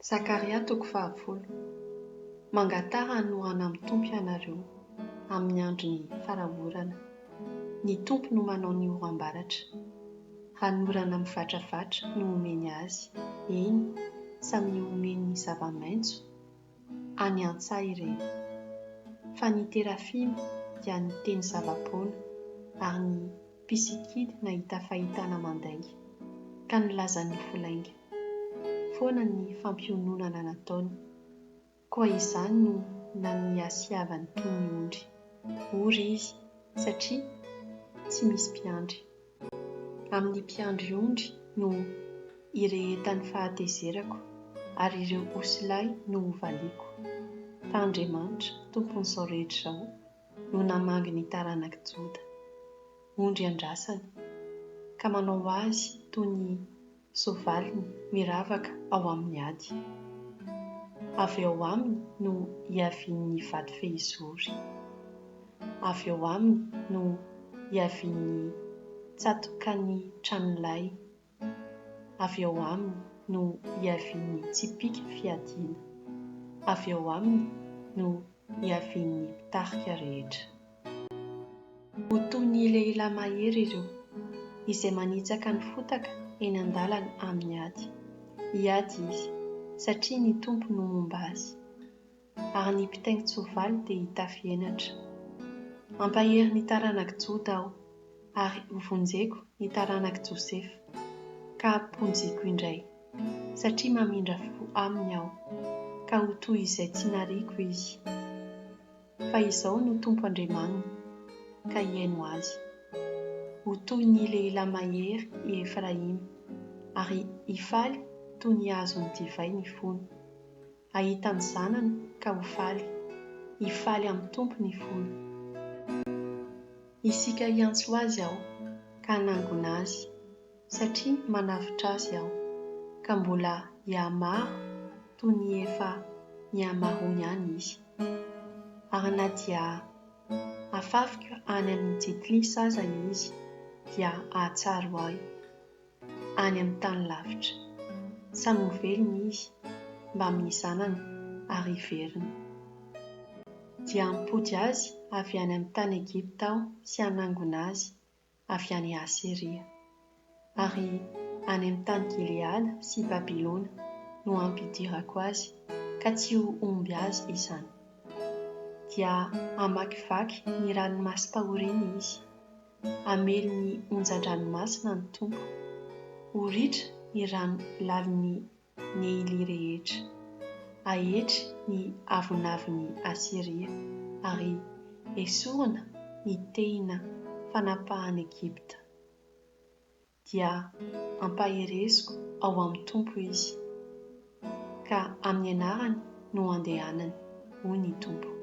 Zakaria toko fahafolo. Mangataha hanorana amin'ny Tompo ianareo amin'ny andron'ny fara-orana. Ny Tompo no manao ny oram-baratra. Hanorana mivatravatra no omeny azy, eny, samy omeny ny zava-maitso any an-tsaha ireny. Fa ny terafima dia niteny zava-poana, ary ny mpisikidy nahita fahitana mandainga, ka nilaza nofo lainga. Foana ny fampiononana nataony. Koa izany no naniasiavany toy ny ondry. Ory izy, satria tsy misy mpiandry. Amin'ny mpiandry ondry no irehetan'ny fahatezerako, ary ireo osilahy no hovaliako. Fa Andriamanitra, Tompon'izao rehetra izao, no namangy ny taranak'i Joda. Ondry andrasany, ka manao azy toy ny soavaliny miravaka ao amin'ny ady. Avy ao aminy no hiavian'ny vato fehizory. Avy ao aminy no hiavian'ny tsatokan'ny tranolay. Avy ao aminy no hiavian'ny tsipìka fiadiana. Avy ao aminy no hiavian'ny mpitarika rehetra. Ho toy ny lehilahy mahery ireo, izay manitsaka ny fotaka eny an-dalana amin'ny ady. Hiady izy, satria ny Tompo no momba azy. Ary ny mpitaingin-tsoavaly dia hitafy henatra. Hampahery ny taranak'i Joda aho, ary hovonjeko ny taranak'i Josefa, ka hamponjiko indray, satria mamindra fo aminy aho, ka ho toy izay tsy nariako izy. Fa Izaho no Tompo Andriamaniny, ka hihaino azy. Ho toy ny lehilahy mahery i Efraima, ary hifaly toy ny azon'ny divay ny fony. Hahita ny zanany ka ho faly, hifaly amin'ny Tompo ny fony. Isika hiantso azy aho, ka hanangona azy, satria manavotra azy aho, ka mbola hihamaro toy ny efa nihamaroany ihany izy. Ary na dia afafiko any amin'ny jentilisa aza izy, dia hahatsiaro ahy any amin'ny tany lavitra. Samy ho velona izy mbamin'ny zanany ary hiverina. Dia hampody azy avy any amin'ny tany Egypta aho sy hanangona azy avy any Asyria. Ary any amin'ny tany Gileada sy Babylona no hampidirako azy, ka tsy ho omby azy izany. Dia hamakivaky ny ranomasim-pahoriana izy, hamely ny onjan-dranomasina ny Tompo, ho ritra ny rano lalin'ny Neily rehetra. Aetry ny avonavon'i Asyria, ary esorina ny tehina fanapahan'i Egypta. Dia ampahereziko ao amin'ny Tompo izy, ka amin'ny anarany no andehanany, hoy ny Tompo.